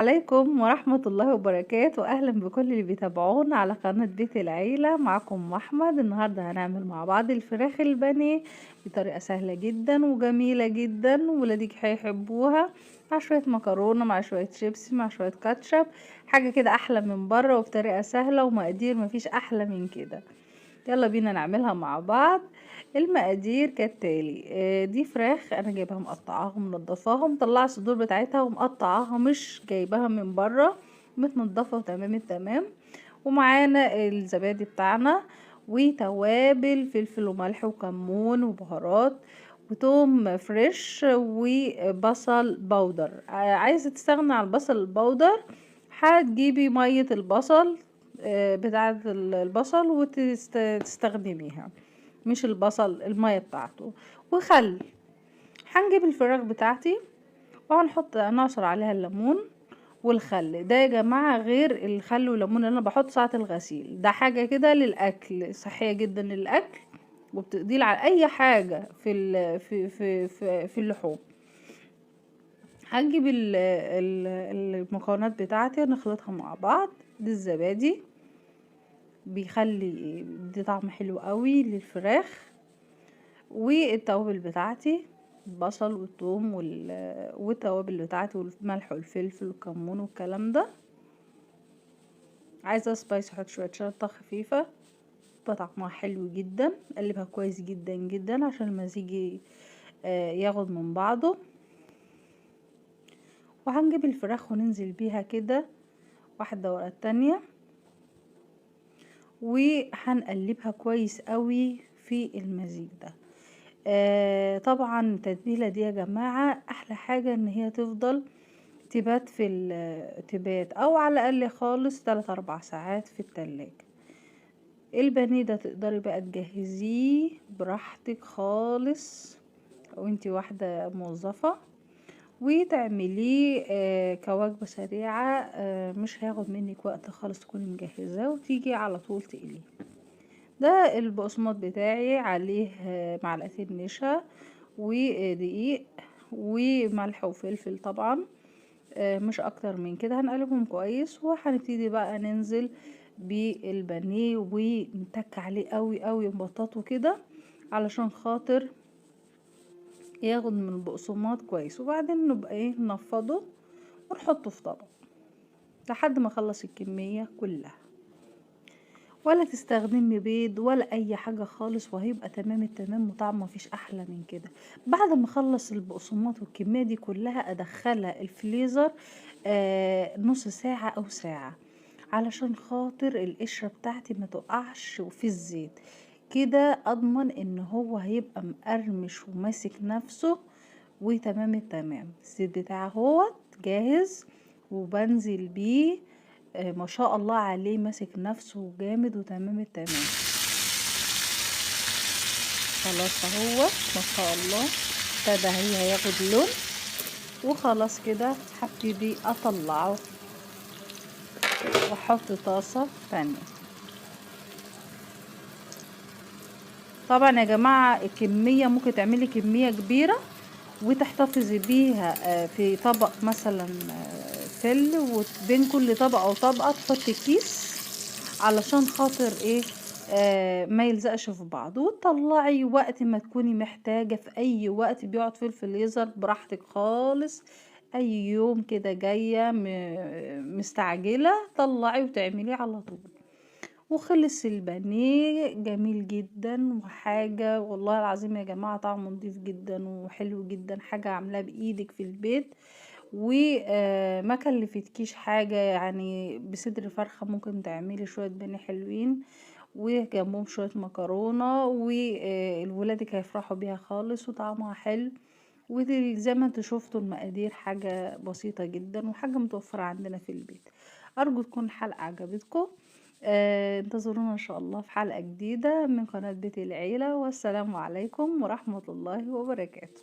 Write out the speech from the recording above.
عليكم ورحمة الله وبركاته. أهلا بكل اللي بيتابعونا على قناة بيت العيلة. معكم أحمد. النهاردة هنعمل مع بعض الفراخ البانيه بطريقة سهلة جدا وجميلة جدا، ولادك هيحبوها، مع شوية مكرونة، مع شوية شيبسي، مع شوية كاتشب، حاجة كده أحلى من بره وبطريقة سهلة ومقادير مفيش أحلى من كده. يلا بينا نعملها مع بعض. المقادير كالتالي: دي فراخ انا جايباها مقطعاها ومنضفاها ومطلعه الصدور بتاعتها ومقطعاها، مش جايباها من بره، متنضفه وتمام التمام. ومعانا الزبادي بتاعنا وتوابل فلفل وملح وكمون وبهارات وتوم fresh وبصل powder. عايزه تستغنى عن البصل ال powder هتجيبي مية البصل بتاعه البصل وتستخدميها، مش البصل المية بتاعته. وخل. هنجيب الفراخ بتاعتي وهنحط نعصر عليها الليمون والخل. ده يا جماعة غير الخل والليمون اللي انا بحط ساعة الغسيل، ده حاجة كده للاكل، صحية جدا للاكل وبتقضي على اي حاجة في ال في في في, في اللحوم. هنجيب المكونات بتاعتي نخلطها مع بعض. دي الزبادي بيخلي دي طعم حلو قوي للفراخ، والتوابل بتاعتي البصل والثوم والتوابل بتاعتي والملح والفلفل والكمون والكلام ده. عايزه سبايس احط شوية شطه خفيفة، طعمها حلو جدا. قلبها كويس جدا جدا عشان المزيج ياخد من بعضه. وهنجيب الفراخ وننزل بيها كده واحدة ورا التانية، وهنقلبها كويس قوي في المزيج ده. طبعا التتبيله دي يا جماعة احلى حاجة ان هي تفضل تبات في تبات او على الاقل خالص 3-4 ساعات في التلاجة. البانيه ده تقدري بقى تجهزيه براحتك خالص وانتي واحدة موظفة، وتعمليه كوجبة سريعة، مش هياخد منك وقت خالص، تكوني مجهزاه وتيجي على طول تقليه. ده البقسماط بتاعي عليه معلقتين نشا ودقيق وملح وفلفل طبعا، مش اكتر من كده. هنقلبهم كويس وهنبتدي بقى ننزل بالبانيه ونتك عليه قوي قوي نبططه كده علشان خاطر ياخد من البقسماط كويس. وبعدين نبقى ايه ننفضه ونحطه في طبق لحد ما اخلص الكمية كلها. ولا تستخدمي بيض ولا اي حاجة خالص، وهيبقى تمام التمام وطعمه مفيش احلى من كده. بعد ما اخلص البقسماط والكمية دي كلها ادخلها الفريزر نص ساعة او ساعة علشان خاطر القشرة بتاعتي ما تقعش في الزيت. كده اضمن ان هو هيبقى مقرمش وماسك نفسه وتمام التمام. الزيت بتاعه هو جاهز وبنزل بيه، ما شاء الله عليه ماسك نفسه جامد وتمام التمام. خلاص اهو ما شاء الله ابتدى هياخد لون، وخلاص كده هبتدي اطلعه واحط طاسة تانية. طبعا يا جماعة الكمية ممكن تعملي كمية كبيرة وتحتفظي بيها في طبق مثلا فل، وبين كل طبقة وطبقة تحطي كيس علشان خاطر ايه ما يلزقش في بعض. وتطلعي وقت ما تكوني محتاجة في اي وقت، بيقعد في الفريزر براحتك خالص. اي يوم كده جاية مستعجلة طلعي وتعمليه على طول. وخلص البانيه جميل جدا، وحاجة والله العظيم يا جماعة طعمه نضيف جدا وحلو جدا، حاجة عاملاه بإيدك في البيت وما كلفتكيش حاجة. يعني بصدر فرخة ممكن تعملي شوية بانيه حلوين وجنبهم شوية مكرونة، والولادك هيفرحوا بيها خالص وطعمها حلو. وزي ما انتوا شفتوا المقادير حاجة بسيطة جدا وحاجة متوفرة عندنا في البيت. أرجو تكون الحلقة عجبتكم. انتظرونا ان شاء الله في حلقة جديدة من قناة بيت العيلة، والسلام عليكم ورحمة الله وبركاته.